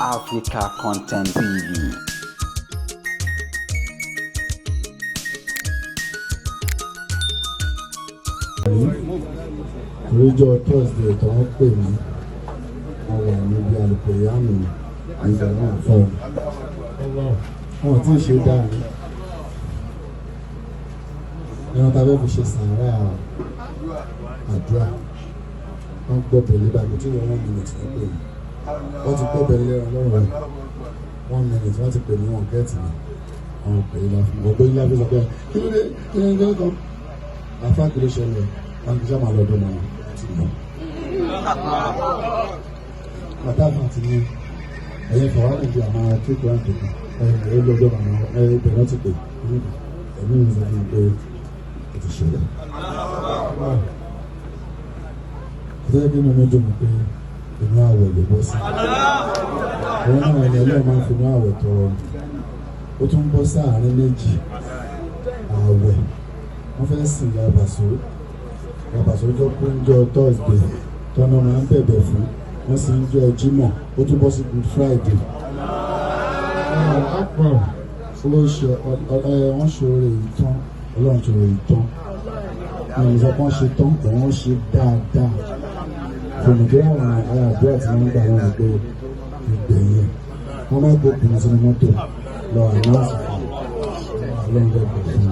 Africa Content TV. Oríjọ Thursday tó wọ́n pè mí, wọ́n wà níbi àlùkò ìyá mi nígbà náà fún wọn tí ì ṣe dáa ní ẹran tá a fẹ́ fi ṣe sàárà àdúrà. Wọ́n gbọ́ pẹ̀lú báyìí tí wọ́n 1 minute ló pè mí. Wọ́n ti gbọ́ pẹ̀lú ẹran lọ́rùn rẹ̀ 1 minute. Wọ́n ti pè mí, wọ́n get mi. Àwọn pẹ̀lú láfi wọ́n pé láfi sọ pé kí ló dé, kí ló dé kan àfa, kí ló ṣẹlẹ̀? Wọn kì í sábà lọ́dọ̀ mọ́ ti mọ́ bàtà fún àti ní ẹ̀yẹ fọwọ́ nàìjíríà máa tó kó àǹtò kan ẹ̀yẹ lọ́dọ̀ màmá ẹ̀yẹ bẹ̀rẹ̀ náà ti pè ẹ̀mí mi sọ fún mi pé ó ti ṣẹlẹ̀. Ó jẹ́ kí inú mi dùn mí pé inú àwẹ̀ ló bọ́ sí. Òun náà ẹni Ọlọ́run máa ń fi inú àwẹ̀ tọrọ ni. Ó tún bọ́ sáàárín méjì àwẹ̀. Wọ́n fẹ́ sìn ìyá Bàṣọ. Ìyá Bàṣọ jọ kú ń jọ Thursday tọ́nà máa ń bẹ̀bẹ̀ fún. Wọ́n sì ń jọ Jímọ̀. Ó tún bọ́ sí Good Friday. Ó ṣe wọ́n ṣe oore yìí tán. Ọlọ́run ṣe oore yìí tán. Ní ìsọ kan ṣe tán, òun ṣe dáadáa. Fòmùdé àwọn ará àdúrà tí wọ́n ń gbà wọ́n pé ìgbẹ̀yìn wọ́n máa gbókùn sínú mọ́tò lọ ànáàsì fún Ọlọ́run bẹ́ẹ̀ pẹ̀ fún mi.